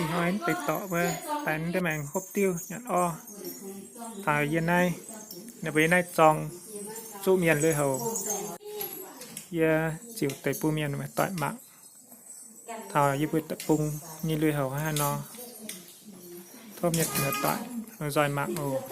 Ih hnoi deix dorc wuov, daaih mv deix maengx hopv diuv nyanc orv. Taux yie naaiv, ninh mbuo yie naaiv zorng zuqv mienh lui-houx. Yie ziux deix bun mienh muoz-doic mangc. Taux yie mbuo deic-bung nyei lui-houx hnangv haaix nor, tov mienh muoz-doic nzoih mangc oc.